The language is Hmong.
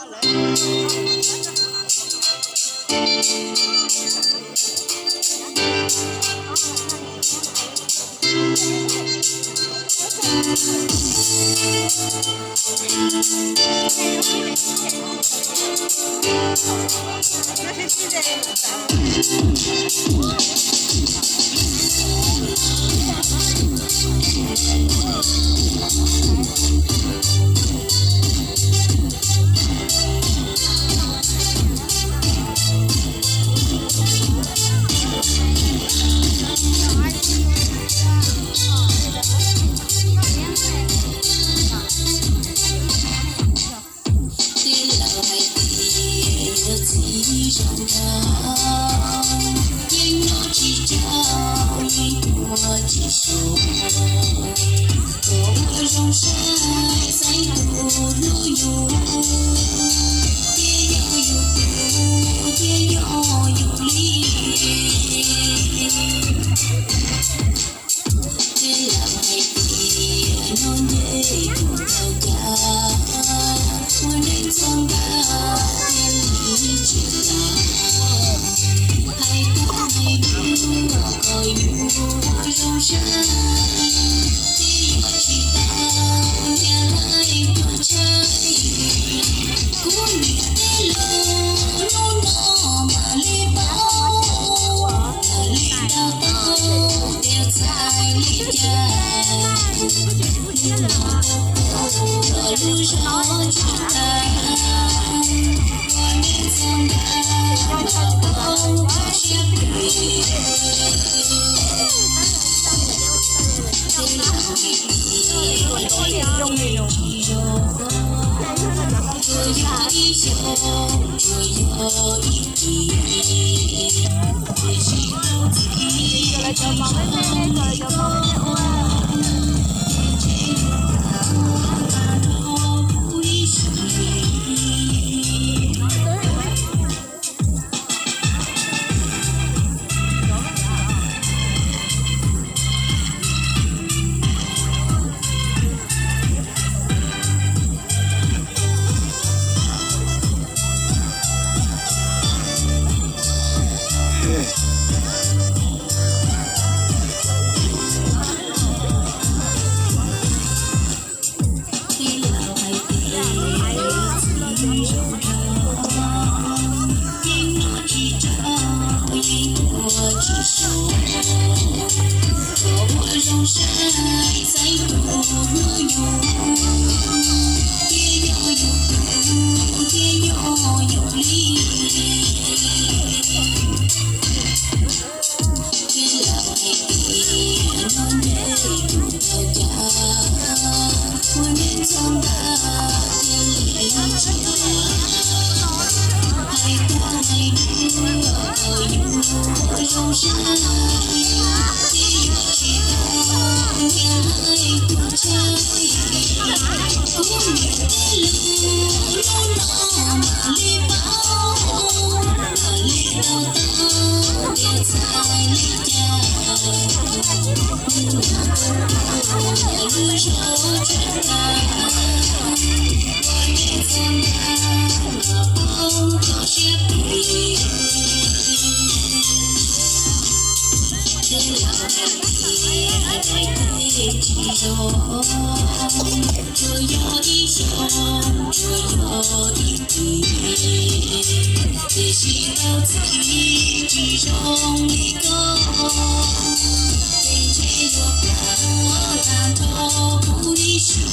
Tej laus hais tias yuav txiv zoo nraug, yeej noj tsis tsau, yeej tua tsis su, ua zoo saib xeeb tus hlub yus, thiaj yog yus tus, thiaj yog yus li. Tej laus hais tias nyob nce tus tau cas, ua neej txog ntawd thiaj li tsis tau. Hais tau hais dua kom yus ua zoo saib, thiaj yuav tsis tau niam laij tuag tshaib. Kuv niam tej lus hnub no mam li paub, mam li ntau tau tias txhais li cas. Lub zog tsis tas, ua neej txog ntawd los tau kho siab phem. Tej laus hais tias tsis zoo, tsuas yog ib xyoos, tsuas yog ib hlis, tiam sis tau txiv tsis zoo li koj, ntshe yuav tas rau kuv ib sim. Tej laus hais tias yuav txiv zoo nraug, yeej noj tsis tsau, yeej tua tsis su, ua zoo saib xeeb tus hlub yus, thiaj yog yus tus, thiaj yog yus li. Tej laus hais tias nyob nce tus tau cas, ua neej txog ntawd thiaj li tsis tau. Hais tau hais dua kom yus ua zoo saib, thiaj yuav tsis tau niam laij tuag tshaib. Kuv niam tej lus hnub no mam li paub, mam li ntau tau tias txhais li cas. Lub zog tsis tas, ua neej txog ntawd los tau kho siab phem. Tej laus hais tias daim teb tsis zoo, tsuas yog ib xyoos, tsuas yog ib hlis, tiam sis tau txiv tsis zoo li koj, ces ntshe yuav plawv tas nrho kuv ib sim.